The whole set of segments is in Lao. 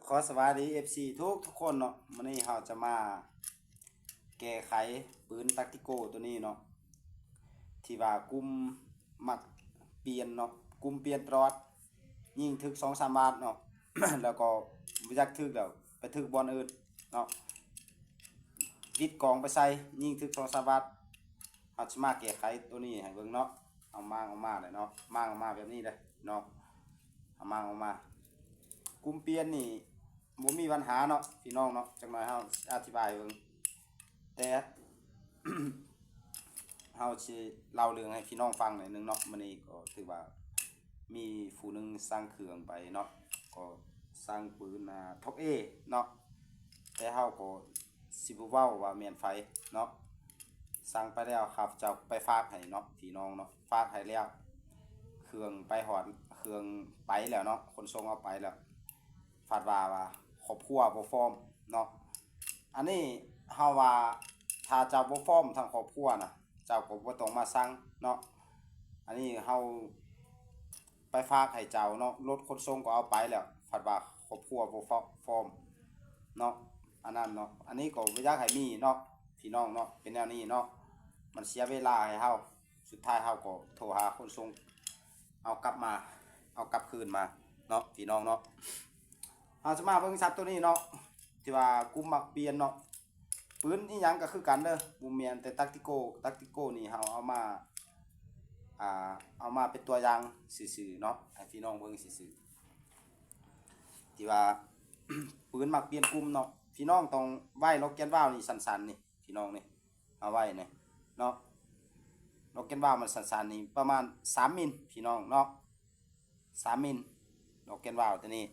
ຂໍສະບາຍດີ ເອັຟຊີ ທຸກໆຄົນເນາະ. ມື້ນີ້ເຮົາຈະມາແກ້ໄຂປືນຕັກຕິໂກໂຕນີ້ເນາະ ທີ່ວ່າກຸ່ມມັກປ່ຽນເນາະ, ກຸ່ມປ່ຽນຕະຫຼອດ, ຍິງຖືກສອງສາມບາດເນາະ ແລ້ວກໍບໍ່ຢາກຖືກແລ້ວ ໄປຖືກບ່ອນອື່ນເນາະ, ວິດກອງໄປໃສ່ ຍິງຖືກສອງສາມບາດ. ເຮົາຊິມາແກ້ໄຂໂຕນີ້ໃຫ້ເບິ່ງເນາະ. ເອົາມ້າງອອກມາເລີຍເນາະ, ມ້າງອອກມາແບບນີ້ເລີຍເນາະ, ເອົາມ້າງອອກມາ. ກຸ່ມປ່ຽນນີ້ບໍ່ມີບັນຫາເນາະ ພີ່ນ້ອງເນາະ, ຈັກໜ່ອຍເຮົາຊິອະທິບາຍເບິ່ງ. ແຕ່ ເຮົາຊິເລົ່າເລື່ອງໃຫ້ພີ່ນ້ອງຟັງໜ້ອຍໜຶ່ງເນາະ. ມື້ນີ້ກໍຖືວ່າມີຜູ້ໜຶ່ງສັ່ງເຄື່ອງໄປເນາະ, ກໍສັ່ງປືນ ອາ ທອກເອເນາະ, ແຕ່ເຮົາກໍຊິບໍ່ເວົ້າວ່າແມ່ນໃຜເນາະ. ສັ່ງໄປແລ້ວ ຂ້າພະເຈົ້າໄປຝາກໃຫ້ເນາະ ພີ່ນ້ອງເນາະ, ຝາກໃຫ້ແລ້ວ ເຄື່ອງໄປຮອດ ເຄື່ອງໄປແລ້ວເນາະ, ຂົນສົ່ງເອົາໄປແລ້ວ ພັດວ່າ ວ່າຄອບຄົວບໍ່ພ້ອມເນາະ. ອັນນີ້ເຮົາວ່າ ຖ້າເຈົ້າບໍ່ພ້ອມທັງຄອບຄົວນະ ເຈົ້າກໍບໍ່ຕ້ອງມາສັ່ງເນາະ. ອັນນີ້ເຮົາໄປຝາກໃຫ້ເຈົ້າເນາະ, ລົດຂົນສົ່ງກໍເອົາໄປແລ້ວ ພັດວ່າຄອບຄົວບໍ່ພ້ອມເນາະ, ອັນນັ້ນເນາະ. ອັນນີ້ກໍບໍ່ຢາກໃຫ້ມີເນາະ ພີ່ນ້ອງເນາະ, ເປັນແນວນີ້ເນາະ, ມັນເສຍເວລາໃຫ້ເຮົາ. ສຸດທ້າຍເຮົາກໍໂທຫາຂົນສົ່ງ ເອົາກັບມາ ເອົາກັບຄືນມາເນາະ ພີ່ນ້ອງເນາະ. ເຮົາຈະມາເບິ່ງສັດໂຕນີ້ເນາະ ທີ່ວ່າກຸ່ມມັກປ່ຽນເນາະ. ປືນອີ່ຫຍັງກໍຄືກັນເດີ, ບໍ່ແມ່ນແຕ່ຕັກຕິໂກ. ຕັກຕິໂກນີ້ເຮົາເອົາມາ ອ່າ ເອົາມາເປັນຕົວຢ່າງຊື່ໆເນາະ ໃຫ້ພີ່ນ້ອງເບິ່ງຊື່ໆ ທີ່ວ່າ ປືນມັກປ່ຽນກຸ່ມເນາະ. ພີ່ນ້ອງຕ້ອງໄວ້ລັອກແກນວາວນີ້ສັ້ນໆນີ້ ພີ່ນ້ອງນີ້ ເອົາໄວ້ນີ້ເນາະ, ລັອກແກນວາວມັນສັ້ນໆນີ້ ປະມານສາມມິນ ພີ່ນ້ອງເນາະ, ສາມມິນ ລັອກແກນວາວຕົວນີ້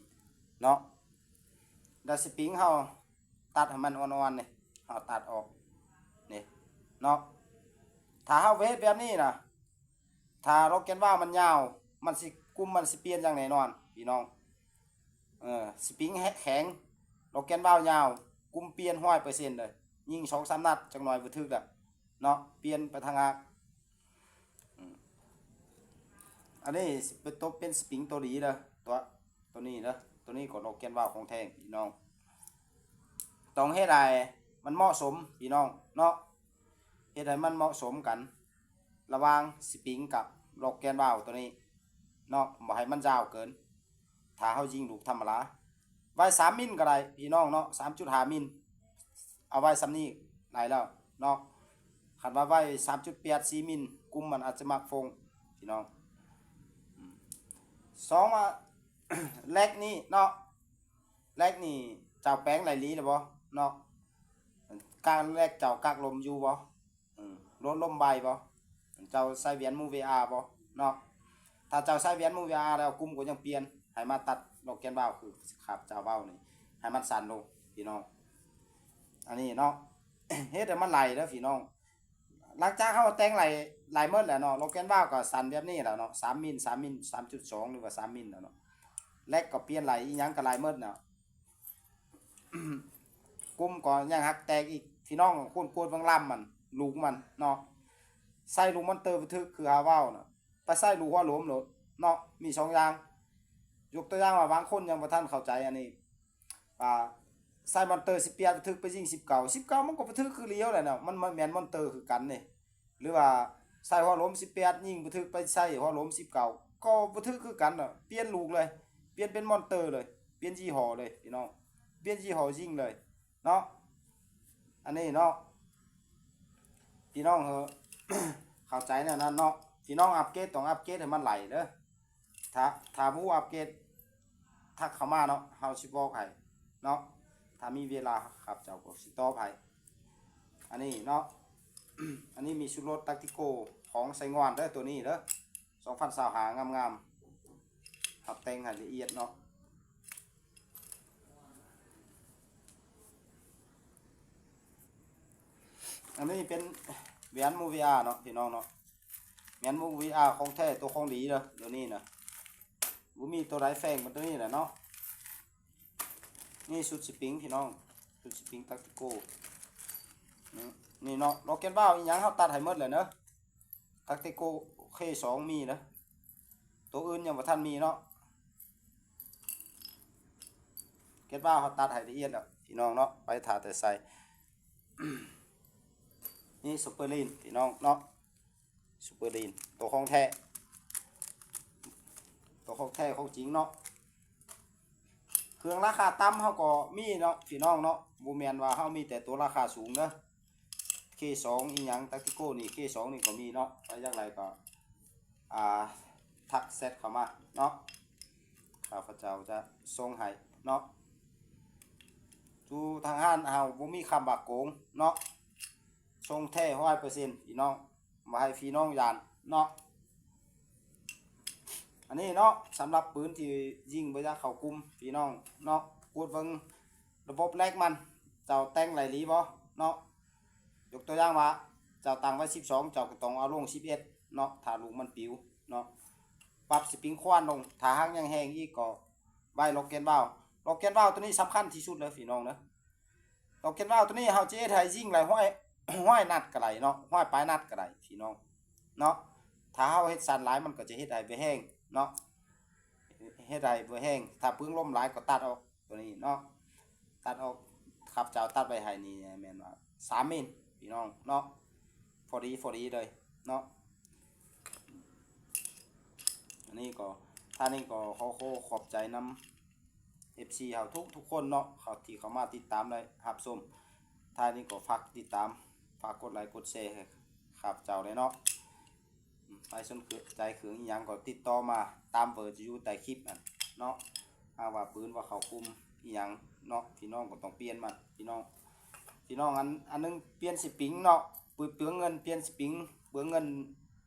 ເນາະ. ແລ້ວສະປຣິງເຮົາຕັດໃຫ້ມັນອ່ອນໆນີ້ ເຮົາຕັດອອກນີ້ເນາະ. ຖ້າເຮົາເຮັດແບບນີ້ນະ ຖ້າລັອກແກນວາວມັນຍາວ ມັນຊິ ກຸ່ມມັນຊິປ່ຽນຢ່າງແນ່ນອນ ພີ່ນ້ອງ. ເອີ ສະປຣິງແຂງ ລັອກແກນວາວຍາວ ກຸ່ມປ່ຽນຮ້ອຍເປີເຊັນເລີຍ. ຍິງສອງສາມນັດ ຈັກໜ່ອຍບໍ່ຖືກແລ້ວເນາະ, ປ່ຽນໄປທາງຫາກ. ອືມ ອັນນີ້ຊິເປັນຕົວ ເປັນສະປຣິງຕົວດີເດີ ຕົວ ຕົວນີ້ເດີ. ຕົວນີ້ກໍລັອກແກນວາວຂອງແທ້ ພີ່ນ້ອງ. ຕ້ອງເຮັດໃຫ້ມັນເໝາະສົມ ພີ່ນ້ອງເນາະ, ເຮັດໃຫ້ມັນເໝາະສົມກັນ ລະຫວ່າງສະປຣິງກັບລັອກແກນວາວຕົວນີ້ເນາະ, ບໍ່ໃຫ້ມັນຍາວເກີນ. ຖ້າເຮົາຍິງລູກທຳມະດາ ໄວ້ສາມມິນກໍໄດ້ ພີ່ນ້ອງເນາະ, ສາມຈຸດຫ້າມິນ ເອົາໄວ້ສ່ຳນີ້ໄດ້ແລ້ວເນາະ. ຄັນວ່າໄວ້ສາມຈຸດແປດ ສີ່ມິນ ກຸ່ມມັນອາດຈະມັກຟົງ ພີ່ນ້ອງ. ອືມ ສອງມາ ແລັກນີ້ເນາະ, ແລັກນີ້ເຈົ້າແປງໄດ້ດີແລ້ວບໍ່ເນາະ? ການແລັກເຈົ້າກັກລົມຢູ່ບໍ່? ເອີ ໂດນລົມໄວບໍ່? ເຈົ້າໃສ່ແຫວນ Movia ບໍ່ເນາະ? ຖ້າເຈົ້າໃສ່ແຫວນ Movia ແລ້ວ ກຸ່ມກໍຍັງປ່ຽນ ໃຫ້ມາຕັດລັອກແກນວາວ ຄືຂ້າພະເຈົ້າເວົ້ານີ້ ໃຫ້ມັນສັ້ນລົງ ພີ່ນ້ອງ. ອັນນີ້ເນາະ ເຮັດໃຫ້ມັນໄຫຼເດີ ພີ່ນ້ອງ. ຫຼັງຈາກເຮົາແຕ່ງໄຫຼ ໄຫຼໝົດແລ້ວເນາະ, ລັອກແກນວາວກໍສັ້ນແບບນີ້ແລ້ວເນາະ, ສາມມິນ ສາມມິນ ສາມຈຸດສອງ ຫຼືວ່າສາມມິນແລ້ວເນາະ, ແລັກກໍປ່ຽນໄຫຼ ອີ່ຫຍັງກໍໄຫຼໝົດເນາະ. ກຸ່ມກໍຍັງຫັກແຕກອີກ ພີ່ນ້ອງ. ຄວນກວດເບິ່ງລຳມັນ ລູກມັນເນາະ, ໃສ່ລູກມອນເຕີບໍ່ຖືກ ຄືຫາເວົ້ານະ, ໄປໃສ່ລູກຫົວໂຫຼມໂລດເນາະ. ມີສອງຢ່າງ ຍົກຕົວຢ່າງວ່າ ບາງຄົນຍັງບໍ່ທັນເຂົ້າໃຈອັນນີ້ ວ່າໃສ່ມອນເຕີສິບແປດ ບໍ່ຖືກ ໄປຍິງສິບເກົ້າ ສິບເກົ້າ ມັນກໍບໍ່ຖືກຄືລຽວແຫຼະເນາະ, ມັນ ມັນແມ່ນມອນເຕີຄືກັນເດ້. ຫຼືວ່າໃສ່ຫົວໂຫຼມສິບແປດ ຍິງບໍ່ຖືກ ໄປໃສ່ຫົວໂຫຼມສິບເກົ້າ ກໍບໍ່ຖືກຄືກັນເນາະ. ປ່ຽນລູກເລີຍ ປ່ຽນເປັນມອນເຕີເລີຍ ປ່ຽນຍີ່ຫໍ້ເລີຍ ພີ່ນ້ອງ, ປ່ຽນຍີ່ຫໍ້ຍິງເລີຍເນາະ. ອັນນີ້ເນາະ ພີ່ນ້ອງເອີ ເຂົ້າໃຈແນວນັ້ນເນາະ. ພີ່ນ້ອງອັບເກຣດ ຕ້ອງອັບເກຣດໃຫ້ມັນໄຫຼເດີ. ຖ້າ ຖ້າບໍ່ອັບເກຣດ ທັກເຂົ້າມາເນາະ, ເຮົາຊິບອກໃຫ້ເນາະ. ຖ້າມີເວລາ ຂ້າພະເຈົ້າກໍຊິຕອບໃຫ້. ອັນນີ້ເນາະ ອັນນີ້ມີຊຸດລົດຕັກຕິໂກຂອງໄຊງ່ວນເດີ ຕົວນີ້ເດີ ສອງພັນຊາວຫ້າ ງາມໆ, ຮັບແຕ່ງໃຫ້ລະອຽດເນາະ. ອັນນີ້ເປັນແຫວນ Movia ເນາະ ພີ່ນ້ອງເນາະ, ແຫວນ Movia ຂອງແທ້ ຕົວຂອງດີເດີ ດຽວນີ້ນະ. ບໍ່ມີຕົວໃດແຝງປານຕົວນີ້ແຫຼະເນາະ. ນີ້ຊຸດສະປຣິງ ພີ່ນ້ອງ, ຊຸດສະປຣິງຕັກຕິໂກ ນີ້ເນາະ. ລັອກແກນວາວອີ່ຫຍັງເຮົາຕັດໃຫ້ໝົດແລ້ວເນາະ, ຕັກຕິໂກ ເຄສອງ ມີເນາະ, ຕົວອື່ນຍັງບໍ່ທັນມີເນາະ. ເຄ ເຮັດວ່າເຮົາຕັດໃຫ້ລະອຽດແລ້ວພີ່ນ້ອງເນາະ ໄປຖ້າແຕ່ໃສ່ ນີ້ຊຸບເປີລີນພີ່ນ້ອງເນາະ ຊຸບເປີລີນ ໂຕຂອງແທ້ ໂຕຂອງແທ້ຂອງຈິງເນາະ. ເຄື່ອງລາຄາຕ່ຳເຮົາກໍມີເນາະພີ່ນ້ອງເນາະ ບໍ່ແມ່ນວ່າເຮົາມີແຕ່ໂຕລາຄາສູງເດີ ເຄສອງ ອີ່ຫຍັງ ຕາກຕິໂກນີ້ ເຄສອງນີ້ກໍມີເນາະ ໃຜຢາກໄດ້ກໍ ອ່າ ທັກແຊັດເຂົ້າມາເນາະ ຂ້າພະເຈົ້າຈະສົ່ງໃຫ້ເນາະ. ຢູ່ທາງຮ້ານເຮົາບໍ່ມີຄຳວ່າໂກງເນາະ ສົ່ງແທ້ຮ້ອຍເປີເຊັນພີ່ນ້ອງ ບໍ່ໃຫ້ພີ່ນ້ອງຢ້ານເນາະ. ອັນນີ້ເນາະ ສຳລັບປືນທີ່ຍິງບໍ່ຢາກເຂົ້າກຸ່ມພີ່ນ້ອງເນາະ ກວດເບິ່ງລະບົບແລັກມັນ ເຈົ້າແຕ່ງໄດ້ດີບໍ່ເນາະ. ຍົກຕົວຢ່າງວ່າ ເຈົ້າຕັ້ງໄວ້ສິບສອງ ເຈົ້າກໍຕ້ອງເອົາລົງສິບເອັດເນາະ ຖ້າລູກມັນປິວເນາະ. ປັບສະປຣິງຄວັນລົງ ຖ້າຫາກຍັງແຮງອີກກໍໄວ້ລັອກແກນວາວ ລັອກແກນວາວຕົວນີ້ສຳຄັນທີ່ສຸດເລີຍພີ່ນ້ອງເດີ. ລັອກແກນວາວຕົວນີ້ເຮົາຈະເຮັດໃຫ້ຍິງໄດ້ຮ້ອຍ ຮ້ອຍນັດກໍໄດ້ເນາະ ຮ້ອຍປາຍນັດກໍໄດ້ພີ່ນ້ອງເນາະ. ຖ້າເຮົາເຮັດສັ້ນຫຼາຍມັນກໍຈະເຮັດໃຫ້ບໍ່ແຮງເນາະ ເຮັດໃຫ້ບໍ່ແຮງ. ຖ້າເປືອງລົມຫຼາຍກໍຕັດອອກຕົວນີ້ເນາະ ຕັດອອກ ຂ້າພະເຈົ້າຕັດໄວ້ໃຫ້ນີ້ແມ່ນວ່າສາມມິນພີ່ນ້ອງເນາະ ພໍດີ ພໍດີເລີຍເນາະ. ອັນນີ້ກໍ ທ່ານນີ້ກໍຂໍ ຂໍຂອບໃຈນຳ ເອັຟຊີ ເຮົາທຸກໆຄົນເນາະ ເຂົາທີ່ເຂົ້າມາຕິດຕາມ ແລະ ຮັບຊົມ. ທ້າຍນີ້ກໍຝາກຕິດຕາມ ຝາກກົດໄລກົດແຊໃຫ້ຂ້າພະເຈົ້າແດ່ເນາະ. ໃຜສົນໃຈເຄື່ອງອີ່ຫຍັງກໍຕິດຕໍ່ມາຕາມເບີທີ່ຢູ່ໃຕ້ຄລິບນັ້ນເນາະ. ຫາກວ່າປືນວ່າເຂົ້າກຸ່ມອີ່ຫຍັງເນາະ ພີ່ນ້ອງກໍຕ້ອງປ່ຽນມັນພີ່ນ້ອງ. ພີ່ນ້ອງ ອັນ ອັນໜຶ່ງປ່ຽນສະປຣິງເນາະ ເປືອງເງິນປ່ຽນສະປຣິງ ເປືອງເງິນ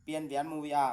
ປ່ຽນແຫວນ MVR